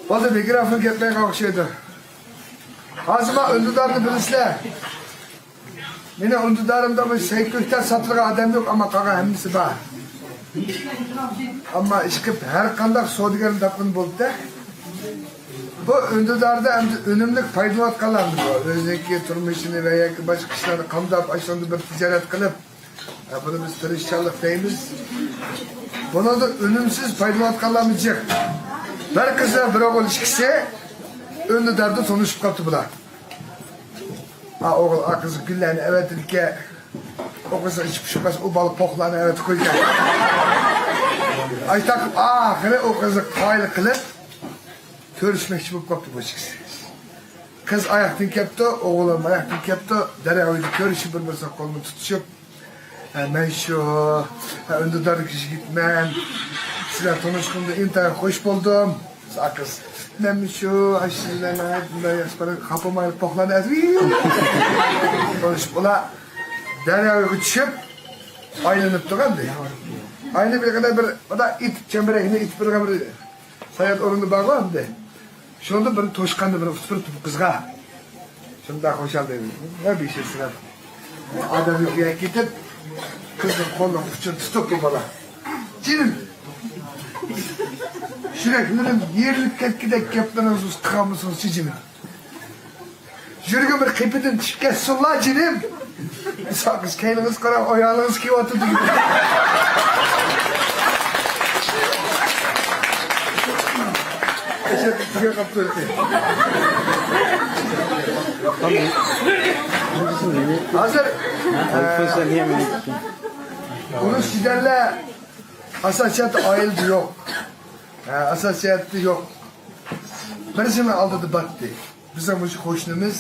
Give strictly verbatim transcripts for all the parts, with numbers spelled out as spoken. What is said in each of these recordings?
بولدى، مىكروفون كەتمەيدىغان ئوخشايدۇ. ھازىر مانا ئۈندىدارنى بىلىسىلەر. مېنىڭ ئۈندىدارىمدا بىر سەي كۆكتات ساتىدىغان ئادەم يوق، ئەمما قالغان ھەممىسى بار. ئەمما ئىشقىلىپ ھەر قانداق سودىگەرنى تاپقىلى بولىدۇ. بۇ ئۈندىداردا ئەمدى ئۈنۈملۈك پايدىلىنىۋاتقانلار بار. ئۆزىنىڭكى تۇرمۇشىنى ۋە ياكى باشقا ئىشلارنى قامداپ، ئاشۇنداق بىر تىجارەت قىلىپ، ھە، بۇنى بىز تىرىشچانلىق دەيمىز. بۇنىڭدا ئۈنۈمسىز پايدىلىنىۋاتقانلارمۇ جىق. بىر قىزى، بىر ئوغۇل، ئىككىسى ئۈندىداردا تونۇشۇپ قاپتۇ بۇلار. ھە، ئوغۇل، ھە، قىزى گۈللەرنى ئەۋەتىدىكەن. ئۇ قىزنىڭ ئىچى پۇشۇپ قالسا، ئۇ بالا پوقلارنى ئەۋەتىپ قويىدىكەن. ئاشۇنداق قىلىپ ئاخىرى ئۇ قىزنى قايىل قىلىپ، كۆرۈشمەكچى بولۇپ قاپتۇ بۇ ئىككىسى. قىز ئاياقتىن كەپتۇ، ئوغۇل ھەم ئاياقتىن كەپتۇ. دەريا بويىدا كۆرۈشۈپ، بىر-بىرسىنىڭ قولىنى تۇتۇشۇپ، ھە، مەن شۇ، ھە، ئۈندىداردىكى يىگىتمەن. سىلەر تونۇشقىنىمدا ئىنتايىن خوش بولدۇم. قىز، مەنمۇ شۇ، ئاشۇ سىلەرنىڭ بۇنداق ياخشى پاراڭ، خاپىمايلى پوقلارنى ئەزىپ. تونۇشۇپ، ئۇلار دەريا بويىغا چۈشۈپ، ئايلىنىپ تۇرغانىدى. ئايلىنىپ بىر قەدەر بىر، بىر ئېتىپ، چەمبىرەكنى ئېتىپ بىر، بىر ساياھەت ئورنى بارغۇ ئەمدى. شۇنىڭدا بىر توشقاننى بىر ئۇتۇپ بېرىپتۇ بۇ قىزغا. شۇنداق خۇشال دەيدۇ. ۋە بېشى سىنىپ. ئادەم يوق يەرگە كېتىپ، قىزنىڭ قولىنىڭ ئۇچىنى تۇتۇپ بۇ بالا. جېنىم! يۈرەكلىرىم يېرىلىپ كەتكۈدەك گەپلىرىڭىزنى قىلغانمىسىڭىز جېنىم؟ يۈرىكىم بىر قېپىدىن چۈشۈپ كەتسۇنلا جېنىم! ساقىز كەينىڭىزگە قاراڭ، ئايالىڭىز كېلىۋاتىدۇ. ھازىر، ئۇرۇش جېدەللەر ئاساسىيەتتە ئائىلىدە يوق. ھە، ئاساسىيەتتە يوق. بىرسىنىڭ ئالدىدا باتتى. بىزنىڭ مۇشۇ قوشنىمىز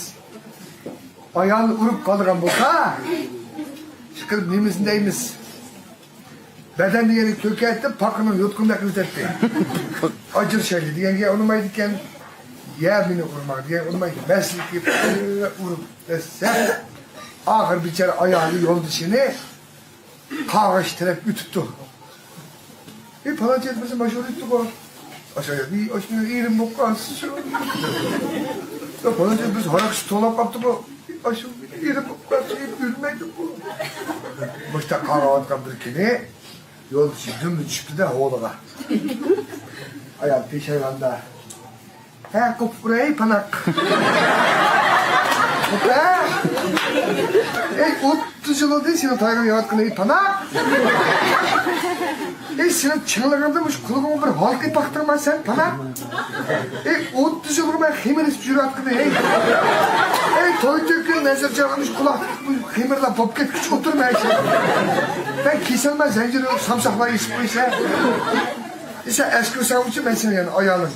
ئايالىنى ئۇرۇپ قالىدىغان بولسا، ئىشقىلىپ نېمىسىنى دەيمىز؟ بەدەن دېگەننى كۆكەيتىپ، پاقىنىڭ يوتقىنىدەك ئېتەتتى. ئاجرىشايلى دېگەنگە ئۇنىمايدىكەن. يا مېنى ئۇرماڭ دېگەن ئۇنىمايدۇ. مەسىلىگە ئۇرۇپ دەسسە، ئاخىر بىچارە ئايالى يولدىشىنى قاغاش تىرەپ ئۆتۈپتۇ. ئى، پالانچى يەردە بىزنى ماشىنا ئۇرۇپتۇغۇ. ئاشۇ يەردە، ئى، ئاشۇ يەردە ئېرىم بولۇپ قالسا شۇ. يا، پالانچى يەردە بىز ھاراق ئىچىپ توڭلاپ قاپتۇقۇ. ئى، ئاشۇ يەردە ئېرىم بولۇپ قالسا، ئېرىم ئۆلمەيدۇ بۇ. مۇشۇنداق قاغاۋاتقان بىر كۈنى يولدىشى دۈمبە چۈشۈپتۇ-دە ھويلىغا. ئايال پېشايۋاندا. ھە، قوپۇپ ئۇراي، پاناق. ھە؟ ئەي، ئوتتۇز يىل بولدى سېنىڭ تايىقىڭ يەۋاتقىنى، ئەي، پاناق. ئەي، سېنىڭ چىڭلىقىڭدا مۇشۇ قۇلىقىڭغا بىر ھالقا تاقتىڭما سەن، پاناق؟ ئەي، ئوتتۇز يىلغا مەن خېمىر ئېسىپ يۈرۈۋاتقىنى، ئەي. ئەي، توي تۆكۈن نەزەر جاغان مۇشۇ قۇلاق خېمىرلار بولۇپ كەتكۈچە ئولتۇرما، ئەي. مەن كېسەلمە زەنجىر سامساقلار ئېسىپ قويسا. ئەي، سەن ئەسكى بولساڭ ئۈچۈن مەن سېنىڭ يەنە ئايالىڭ.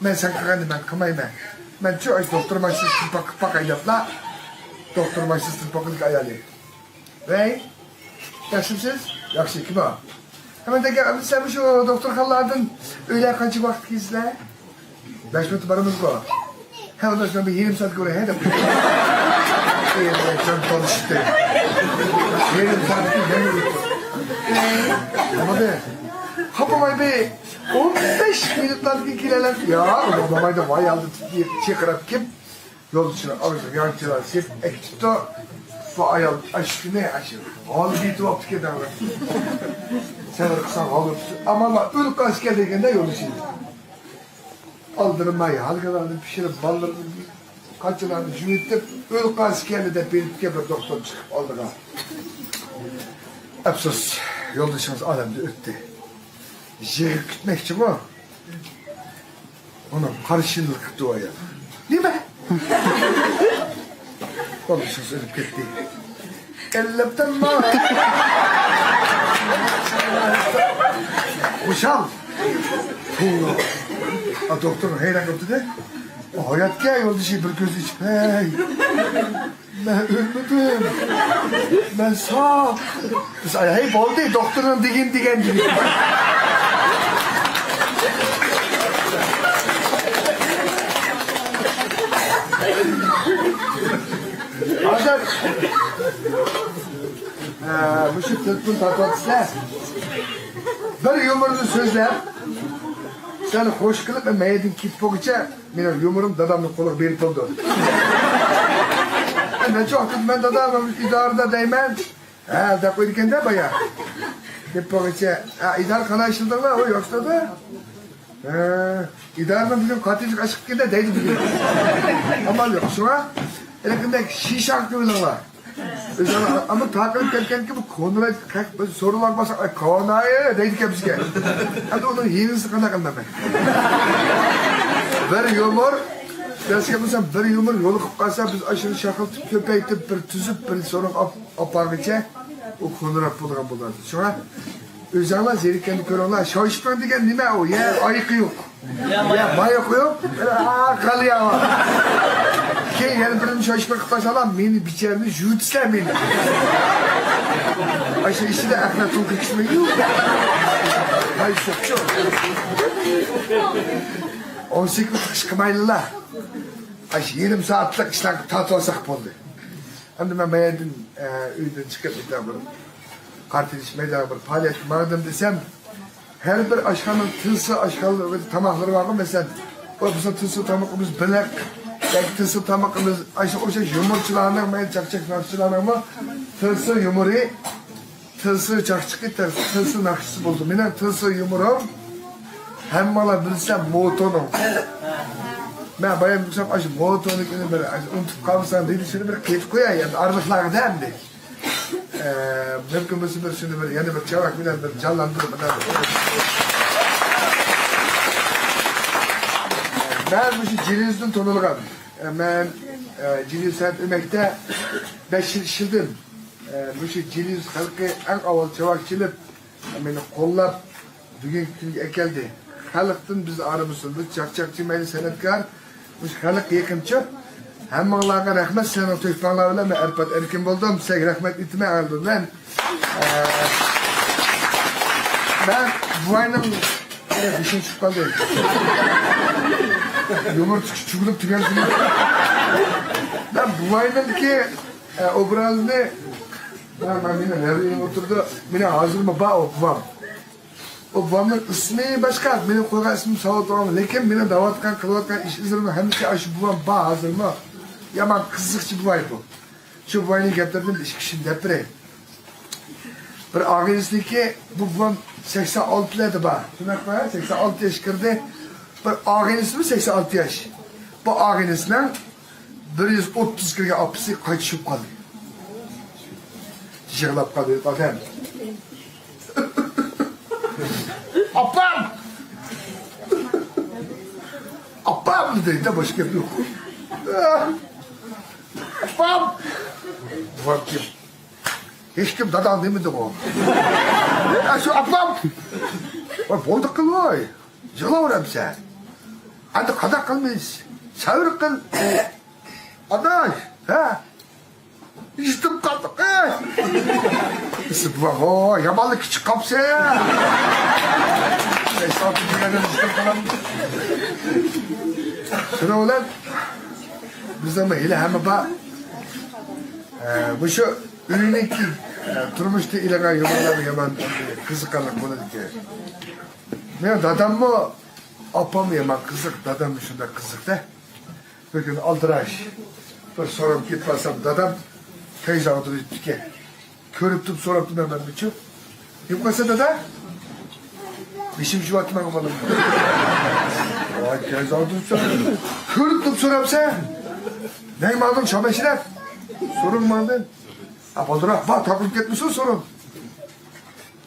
مەن سەن قىلغاننى مەن قىلمايمەن. مەن شۇ ئاشۇ دوختۇر ماشىنىسىنى پاق، پاق ھەيدەپلا، دوختۇر ماشىنىسىنى پاقىدىكى ئايالى. ۋەي، ياخشىمۇسىز؟ ياخشى، كىم ئۇ؟ ھە، مەن دېگەن، سەن مۇشۇ دوختۇرخانىلاردىن ئۆيلەرگە قانچە ۋاقىت كېلىسىلەر؟ بەش مىنۇت بارىمىزغۇ؟ ھە، ئۇنداق بىر يېرىم سائەت كۆرەي، ھە، دەپ. ئېي، جان تونۇشتى. يېرىم سائەتتىن يەنە ئۆتتى. نېمە دە؟ خاپىماي بىر ئون بەش مىنۇتلاردىن كېيىن كېلەلەر. يا، ئۇنىڭ بولمايدۇ، ۋاي، ئالدى چېقىرىپ كېلىپ، يولدىشىنىڭ ئاغزىغا يانچىلار سېلىپ ئەكېتىپتۇ. بۇ ئايال ئاشۇ كۈنى ئاشۇ ھالدا يېتىۋاپتىكەن دەڭلار. سەۋر قىلساڭ ھالدا ئامانلا ئۆلۈپ قالسىكەن دېگەندە يولدىشى. ئالدىرىماي، ھالقىلارنى پىشۇرۇپ، بالىلىرىنى، قاچىلارنى جۈمۈتۈپ، ئۆلۈپ قالسىكەن دەپ بېرىپتىكەن بىر دوختۇر چىقىپ ئالدىغا. ئەپسۇس، يولدىشىڭىز ئالەمدىن ئۆتتى. يىغىپ كۈتمەكچىغۇ. ئۇنىڭ قارىشىنى قىپتۇ ئايال. نېمە؟ يولدىشىڭىز ئۆلۈپ كەتتى. ئەللەپتەن ما. خۇشال. توۋا. ئا، دوختۇر ھەيران قاپتۇ-دە. ھاياتكەن يولدىشى بىر كۆز ئېچىپ، ھەي. مەن ئۆلمىدىم. مەن ساق. بىز، ھەي، بولدى، دوختۇرنىڭ دېگىنى دېگەن دېدى. ھازىر، ئە، مۇشۇ تېلېفون تارتىۋاتىسىلەر. بىر يۇمۇرنى سۆزلەپ، سەن خوش قىلىپ، مەيدىن كېتىپ بولغۇچە مېنىڭ يۇمۇرۇم دادامنىڭ قولىغا بېرىپ بولدى. نەچچە ۋاقىت مەن دادام ئىدارىدا دەيمەن. ھە، دەپ قويىدىكەن-دە بايا. دەپ بولغۇچە، ھە، ئىدارە قانداق ئىشلىدىڭلار؟ ئۇ ياخشىلىدى. ھە، ئىدارىنىڭ بۈگۈن كارتىنىسى ئاشىق كەلدى دەيدۇ بۈگۈن. ئامال يوق. شۇڭا ھېلىقىندەك شىشاڭ قىلىۋېلىڭلار. ئۆزۈڭلار ئەمما تاقىلىپ كەتكەنكى بۇ كونراد قەق-، بىز سورۇنلارغا بارساق، «ئاي، كوناي» دەيدىكەن بىزگە. ئەمدى ئۇنىڭ يېڭىسىنى قانداق قىلىمەن مەن؟ بىر يۇمۇر، دەسكە بولسام، بىر يۇمۇر يولۇقۇپ قالسا، بىز ئاشۇنى شاقىلتىپ، كۆپەيتىپ، بىر تۈزۈپ، بىر سورۇنغا ئاپ-، ئاپارغىچە ئۇ كونراد بولىدىغان بولىدۇ. شۇڭا ئۆزۈڭلار زېرىككەننى كۆرۈڭلار. شاۋشىپىڭ دېگەن نېمە ئۇ؟ يە ئايىقى يوق. يا مايىقى يوق. ئا، قالىيا. كېيىن يەنە بىرىنى شاۋشىپىڭ قىلىپ قالساڭلار، مېنى بىچارىنى يۇتىسىلەر مېنى. ئاشۇ ئىچىدە ئەخلەت تولۇق كېچىشمەيدۇ. ھاي، شوقچۇ. ئون سەككىز چىقىش قىلمايلىلا. ئاشۇ يېرىم سائەتلىك ئىشلارنى تارتىۋالساق بولدى. ئەمدى مەن بۇ يەردىن، ئە، ئۆيدىن چىقىپ، بىر قارا تېرىش مەيدانىغا بىر پائالىيەتكە ماڭدىم دېسەم، ھەر بىر ئاشخانىنىڭ تىلسا ئاشخانا تاماقلىرى بارغۇ، مەسىلەن، ئۇ بىزنىڭ تىلسا تامىقىمىز بېلىق ياكى تىلسا تامىقىمىز، ئاشۇ ئوخشاش يۇمۇرچىلارنىڭ، مەن چاقچاق ناخشىچىلارنىڭمۇ تىلسا يۇمۇرى، تىلسا چاقچىقى، تىلسا، تىلسا ناخشىسى بولدى. مېنىڭ تىلسا يۇمۇرۇم، ھەممىڭلار بىلسە، موتونىڭ. مەن بايام دېسەم، ئاشۇ موتونىكىنى بىر ئۇنتۇپ قالمىساڭ دېدى، شۇنى بىر قېتىپ قوياي، ئەمدى ئارىلىقلارغا-دە ئەمدى. ئە، مۇمكىن بولسا بىر شۇنى بىر، يەنە بىر چاۋاك بىلەن بىر جانلاندۇرۇپ، مانا بىر. مەن مۇشۇ جىلىزدىن تونۇلغان. ئە، مەن، ئە، جىلىز سەنئەت ئۆمەكتە بەش يىل ئىشلىدىم. ئە، مۇشۇ جىلىز خەلقى ئەڭ ئاۋۋال چاۋاك چېلىپ، مېنى قوللاپ، بۈگۈنكى كۈنگە ئەكەلدى. خەلقتىن بىز ئايرىلمىسۇن. بىز چاقچاقچى، مەيلى سەنئەتكار، مۇشۇ خەلق يېقىنچۇ. ھەممىڭلارغا رەھمەت، سىلەرنىڭ تۆھپەڭلار بىلەن مەن ئەرپات ئەركىن بولدۇم. سىلەرگە رەھمەت ئېيتىمەن ئالدىن مەن. ئە، مەن بوۋاينىڭ بېشىم چۈشۈپ قالدى. يۇمۇر چۈگۈلۈپ تۈگەلدى. مەن بوۋاينىڭكى، ئە، ئوبرازىنى، مەن، مەن، مېنىڭ نەۋرىم ئولتۇرىدۇ. مېنىڭ ھازىرمۇ بار ئۇ بوۋام. ئۇ بوۋامنىڭ ئىسمى باشقا، مېنىڭ قويغان ئىسمىم ساۋۇت بوۋام، لېكىن مېنىڭ دەۋاتقان، قىلىۋاتقان ئىش ئىزلىرىمنىڭ ھەممىسى ئاشۇ بوۋام بار ھازىرمۇ. يامان قىزىقچى بوۋاي بۇ. شۇ بوۋاينىڭ گەپلىرىدىن بىر ئىككى كىشىنى دەپ بېرەي. بىر ئاغىنىسىنىڭكى، بۇ بوۋام سەكسەن ئالتىلاردا بار. شۇنداقمۇ؟ سەكسەن ئالتە ياش كىردى. بىر ئاغىنىسىمۇ سەكسەن ئالتە ياش. بۇ ئاغىنىسىنىڭ بىر يۈز ئوتتۇز كىرگەن ئاپىسى قايتا چۈشۈپ قالدى. يىغلاپ قالدى ئادەم. «ئاپام! ئاپام!» دەيدۇ، باشقا گەپ يوق. «ئاپام!» بوۋام كىم؟ ھېچكىم داداڭ دېمىدىغۇ. «ئە، شۇ ئاپام!» «ۋاي، بولدى قىل، ۋاي. يىغلاۋېرەمسەن؟ ئەمدى قانداق قىلىمىز؟ سەۋر قىل. ئاداش، ھە؟ يېتىپ قالدۇق، ھە؟» بوۋا، «ھو، يامانلا كىچىك قاپسەن.» شۇنىڭ بىلەن بىزنىڭ ھېلى ھەممە بار. ئە، مۇشۇ ئۆينىڭكى، ئە، تۇرمۇشتا ئېلىنغان يۇمۇرلار يامان قىزىقارلىق بولىدىكەن. مېنىڭ داداممۇ، ئاپاممۇ يامان قىزىق، داداممۇ شۇنداق قىزىق-دە. بىر كۈنى ئالدىراش بىر سورۇن كېلىپ قالسام، دادام كەيزى ئاغدۇرۇپ يېتىپتىكەن. كۆرۈپ تۇرۇپ سوراپتىمەن مەن بىچۇ. «نېمە قىلسا دادا؟» «بېشىم شۇۋاتىمەن بالام.» «ۋاي، كەيزى ئاغدۇرۇپسەن. كۆرۈپ تۇرۇپ سوراپسەن. نەگە ماڭدىڭ شامەشرەپ؟ سورۇن ماڭدىن.» «ئا، بالدۇراق بار، تاقىلىپ كەتمىسۇن سورۇن.»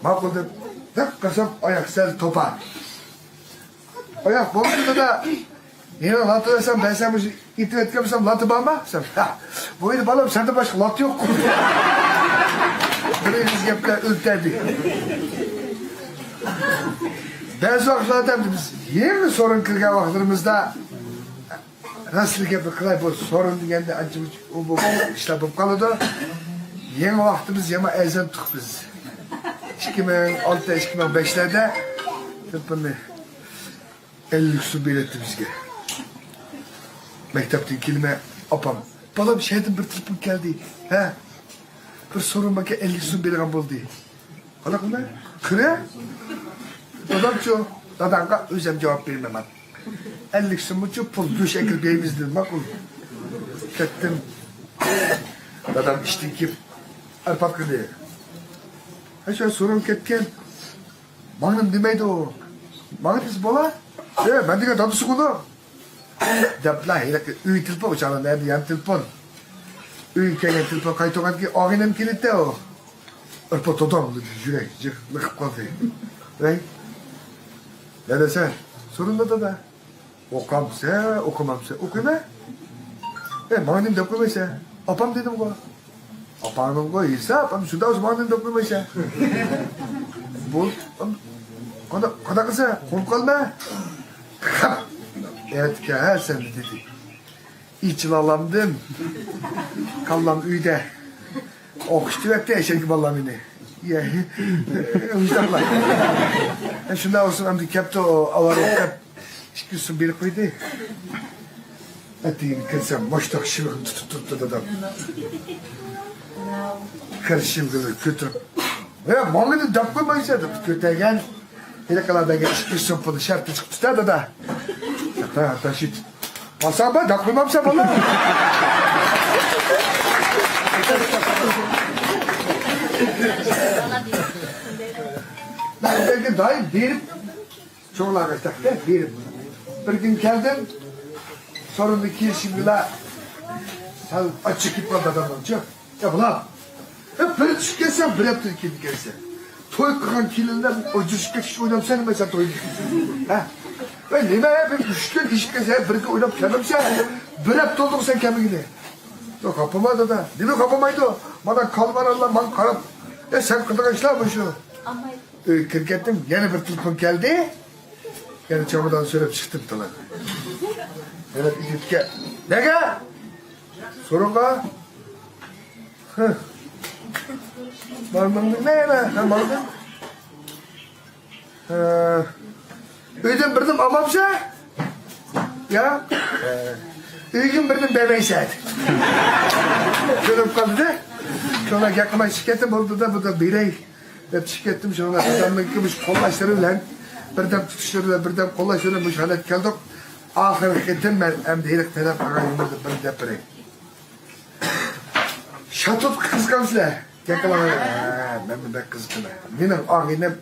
ماقۇل دەپ، دەپ قارىسام، ئاياق سەل توپا. «ئاياق بولمىدى دادا. يەنە لاتا بەرسەم، بەرسەم، مۇشۇ ئېتىۋەتكەن بولسام، لاتا بارمۇ؟» دېسەم، «ھە، بۇ ئىدى بالام، سەندە باشقا لاتا يوق.» بىر ئېغىز گەپلەر ئۆلتەردى. بەزى ۋاقىتلاردا بىز يېڭى سورۇن كىرگەن ۋاقىتلىرىمىزدا، راستلا گەپنى قىلاي، بۇ سورۇن دېگەندە ئانچە ئۇ بۇ ئىشلار بولۇپ قالىدۇ. يېڭى ۋاقتىمىز يامان ئەرزان تۇق بىز. ئىككى مىڭ ئالتە، ئىككى مىڭ بەشلەردە تېلېفوننى ئەللىك سوم بېرەتتى بىزگە. مەكتەپتىن كېلىمەن، ئاپام، «بالام، شەھەردىن بىر تېلېفون كەلدى. ھە، بىر سورۇن باركەن، ئەللىك سوم بېرىدىغان بولدى.» قانداق قىلىمەن؟ قېنى؟ دادامچۇ؟ داداڭغا ئۆزۈم جاۋاب بېرىمەن. ئەللىك سوممۇچە پۇل گۆش ئەكىرىپ يەيمىز دېدى، ماقۇل. كەتتىم. دادام ئىشتىن كېلىپ ئارپات قىلدى. ھە، شۇ سورۇن كەتكەن. ماڭدىم دېمەيدۇ. ماڭا دېسە بولا. ئە، مەن دېگەن دادىسىغۇ. دەپلا ھېلىقى ئۆي تېلېفون، ئۇ چاغدا نەدە يان تېلېفون. ئۆيگە كەلگەن تېلېفون قايتۇرغاندىن كېيىن ئاغىنەم كېلىدۇ. ئارپا دادام يۈرەك جىق لىقىپ قالدى. ۋەي. نەدە سەن؟ سورۇندا دادا. ئوقامسەن، ئوقۇمامسەن؟ ئوقۇيمەن. ئە، ماڭا نېمە دەپ قويمايسەن؟ ئاپام دېدىمغۇ. ئاپاڭنىڭغۇ ھېساب، ئەمدى شۇنداق بولسا ماڭا نېمە دەپ قويمايسەن؟ بول، قانداق، قانداق قىلسا، قويۇپ قالما. ئەتىكە ھە سەن دېدى. ئېچىلالامدىم. كاللام ئۆيدە. ئوقۇش تۈگەتتى ئەشەنكى بالىلار مېنى. يە، مۇشۇنداقلا. ئە، شۇنداق بولسۇن، ئەمدى كەپتۇ، ئاۋارە دەپ ئىككى يۈز سوم بېرىپ قويدى. ئەتىگىنى كىرسەم، مۇشتاق شىلغىنى تۇتۇپ تۇرۇپتۇ دادام. كىر شىلغىنى كۆتۈرۈپ، ھە، ماڭىنى دەپ قويمايسەن دەپ كۆتەرگەن. ھېلىقىلار بەرگەن ئىككى يۈز سوم پۇلنى شەرتى چىقىپتۇ-دە، دادا. ھە، تاشىت. ئالساڭ بار، دەپ قويمامسەن بالا. مەن بەرگەن دائىم بېرىپ، چوڭلارغا تەكتە بېرىپ. بىر كۈن كەلدىم، سورۇندا كېلىشىمگىلا سەل ئاچچىقىپ قالدى دادامنىڭچۇ. يا بۇلار، يا بىر چۈشۈپ كەلسەڭ، بىر ھەپتىدىن كېيىن كەلسەڭ. توي قىلغان كېلىنلەر ئاجرىشىپ كېتىش ئوينامسەن نېمە سەن توينى؟ ھە؟ ۋە نېمە، بىر ئۈچ كۈن ئىشىپ كەلسەڭ، بىر كۈن ئويناپ كەلمەمسەن؟ بىر ھەپتە بولدىغۇ سەن كەلمىگىنى. ياق، خاپىما دادا. نېمە خاپىمايدۇ؟ مانا كالۋاراللار ماڭا قاراپ، ئە، سەن قىلىدىغان ئىشلار مۇشۇ. ئۆيگە كىرىپ كەتتىم، يەنە بىر تېلېفون كەلدى. يەنە چامادان سۆرەپ چىقتىم تالا. يەنە ئۆيگە. نەگە؟ سورۇنغا. ھە. ماڭدىڭ نېمە يەنە؟ ھە، ماڭدىم. ھە. ئۆيدىن بىرنېمە ئالمامسەن؟ يا؟ ھە. ئۆيگىمۇ بىرنېمە بەرمەيسەن. كۆرۈپ قالدى. شۇڭا گەپ قىلماي چىقىپ كەتتىم، بولدى-دە، بۇ دا بېرەي. دەپ چىقىپ كەتتىم، شۇڭا دادامنىڭكى مۇشۇ قوللاشلىرى بىلەن، بىردەم تۇتۇشلىرى بىلەن، بىردەم قوللاشلىرى بىلەن مۇشۇ ھالەتكە كەلدۇق. ئاخىرقى قېتىم مەن ئەمدى ھېلىقى تەلەپ قىلغان يۇمۇرنى بىر دەپ بېرەي. شاتۇتقا قىزىقامسىلەر؟ گەپ قىلىڭلار. ھە، مەن بەك قىزىقىمەن. مېنىڭ ئاغىنەم